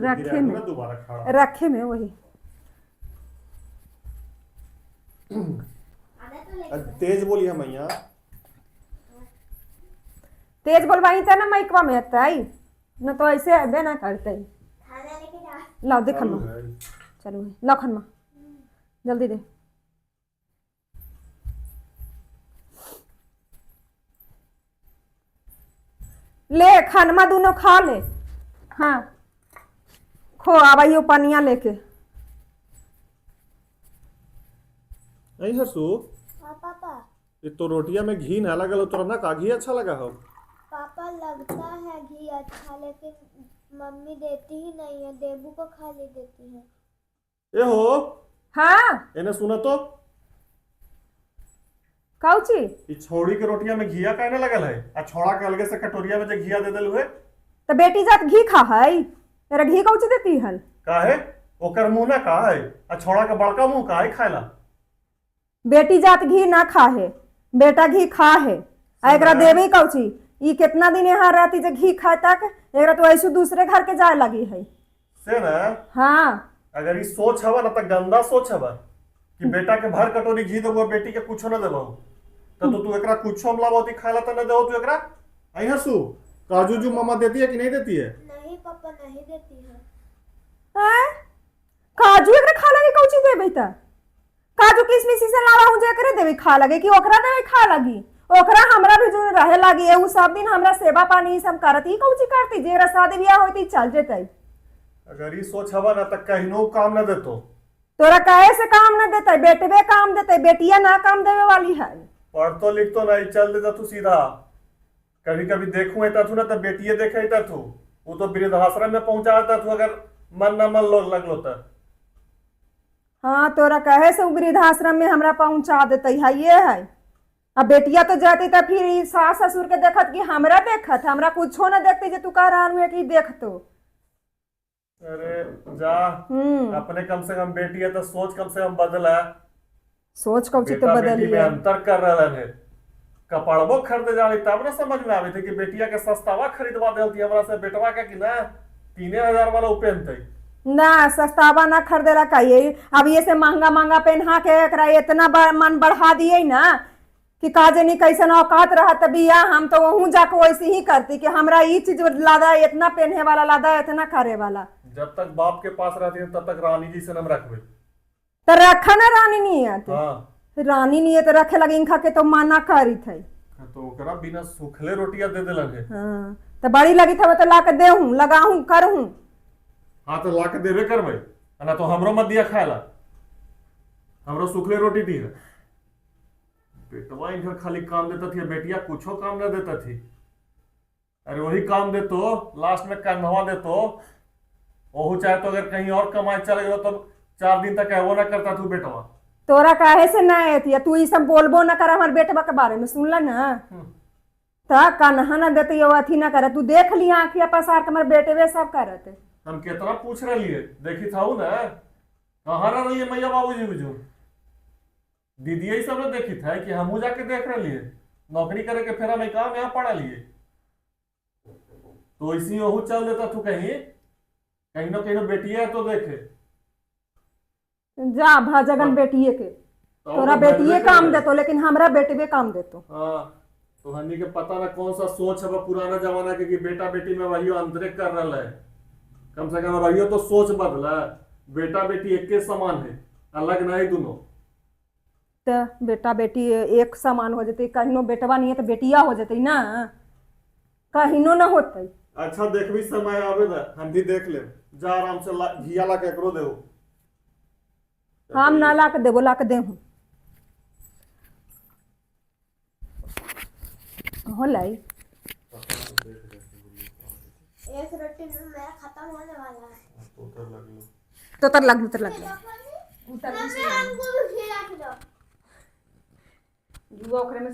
रखे में दोबारा खड़ा रखे में वही। तेज बोली हम मैया। तेज बोलवाई त ना माइकवा में अतई न तो ऐसे अबे ना करते। लाओ देखन मा, चलो लखन मा जल्दी दे। ले खानमा दोनों खा ले। हाँ खो आवाइयो पनिया लेके। नहीं हर्षु। हाँ पापा। ये तो रोटिया में घी ना लगल तोरा ना का घी अच्छा लगा हो? पापा लगता है घी अच्छा, लेकिन मम्मी देती ही नहीं है, देबू को खाली देती है। ए हो। हाँ एने सुना तो काउची ई छौड़ी के रोटिया में घिया काहे लगल है आ छौड़ा के अलगे से कटोरिया में जे घिया दे देलु है? तो बेटी जात घी खा है, तेरा घी कौची देती हल? काहे ओकर मुंह ना का है आ छौड़ा के बड़का मुंह काहे खाएला? बेटी जात घी ना खा है, बेटा घी खा है। आ एकरा देबे कौची? ई कितना दिन यहाँ रहती जे घी खाए तक, एकरा तो ऐसे दूसरे घर के जाए लगी है से ना। हाँ अगर ई सोच हवा ना त गंदा सोच हवा कि बेटा के भर कटोरी घी देबो बेटी के कुछो ना देबो, त तो तू एकरा कुछो हम लाबो खाएला त ना देबो तू एकरा। आई हसू काजू जू मामा देती है कि नहीं देती है? नहीं पापा नहीं देती है। हैं? काजू एकरा खा लगे कौची देबे त? काजू किशमिश से लावा हूं जे एकरे देबे खा लगे कि ओकरा देबे खा लगी? ओकरा हमरा भी जो रहे लगी उ सब दिन हमरा सेवा पानी सब करत, ई कौची करती? जे एकरा शादी बियाह होती चल जेतै। अगर ई सोच हवा ना त कहिनो काम ना देतो। तोरा काहे से काम ना देतै? बेटबे काम देतै, बेटिया ना काम देवे वाली है। पढ़ तो लिख तो नहीं चल देता तू सीधा। कभी कभी देखूं एता तू ना त बेटिए देखे तू, वो तो वृद्धाश्रम में पहुंचा देता तू अगर मन ना मन लोग लगलो त। हाँ तोरा कहे से वृद्धाश्रम में हमरा पहुंचा देते है ये है। अब बेटिया तो जाती त फिर ई सास ससुर के देखत कि हमरा देखत, हमरा कुछो ना देखते जे तू कह रहा है कि देख तो। अरे जा अपने कम से कम बेटी है तो सोच कम से कम बदला। सोच कौची तो बेटा बेटी बदली में अंतर कर रहा है। कपड़बो खरीदे जाली तब ना समझ में आवे थे कि बेटिया के सस्तावा खरीदवा देलती हमरा से, बेटवा के कि ना 3000 वाला पहनते ना सस्तावा ना खरीदेला कहिए। अब ये से महंगा महंगा पहना के एकरा इतना मन बढ़ा दिए ना कि का जानी कैसन औकात रहा बिया। हम तो वहूँ जाके वैसे ही करती कि हमरा ई चीज लादा, इतना पहने वाला लादा, इतना करे वाला। जब तक बाप के पास रहती है तब तक रानी जी से हम रखबे। तो रखा ना रानी नियत। हाँ। रानी नियत रखे लगी इनका के तो माना करी थे तो ओकरा बिना सुखले रोटियां दे देलन है। हाँ तो बड़ी लगी था तो ला के देहूं लगाहूं करहूं। हाँ तो ला के देबे करबे ना तो हमरो मत दिया खाएला, हमरो सुखले रोटी दी है। बेटवा इनकर खाली काम देता थी, बेटिया कुछो काम ना देता थी। अरे वही काम दे तो लास्ट में कंधवा दे तो ओहू चाहे तो अगर कहीं और कमाए चले गयो तो 4 दिन तक वो ना करता तू बेटवा। तोरा काहे से ना आती तू ई सब बोलबो ना कर हमारे बेटवा के बारे में, सुनला ना? ता कन्हा ना देते यो अथी ना करे, तू देख ली आंखिया पसार के हमारे बेटवे सब करते। हम कितना पूछ रही है देखी था ना कहाँ रह रही है मैया बाबूजी बुझू दीदी यही सब ना देखी था कि हमू जाके देख रही है नौकरी करे के फेरा में काम यहाँ पड़ा लिए तो इसी ओहू चल देता तू कहीं कहीं ना कहीं बेटिया तो देखे जा भाजगन बेटिए के तोरा बेटिए काम देतो लेकिन हमरा बेटवे काम देतो। हाँ तो हमनी के पता ना कौन सा सोच है पुराना जमाना के कि बेटा बेटी में वही अंतरे कर रहा है। कम से कम वही तो सोच बदला, बेटा बेटी एक के समान है, अलग नहीं दोनों। तो बेटा बेटी एक समान हो जते, कहिनो बेटवा नहीं है तो बेटिया हो जते ना, कहिनो ना होते। अच्छा देखबी समय आवे ना हम भी देख ले, जा आराम से घिया ला के एकरो देहो। हम ना ला के देबो, ला के देहूं होलाई। एक रोटी में मेरा खत्म होने वाला है। तो तर लग उतर लग उतर। हमको भी खिला दो। जुआ ओकरे में।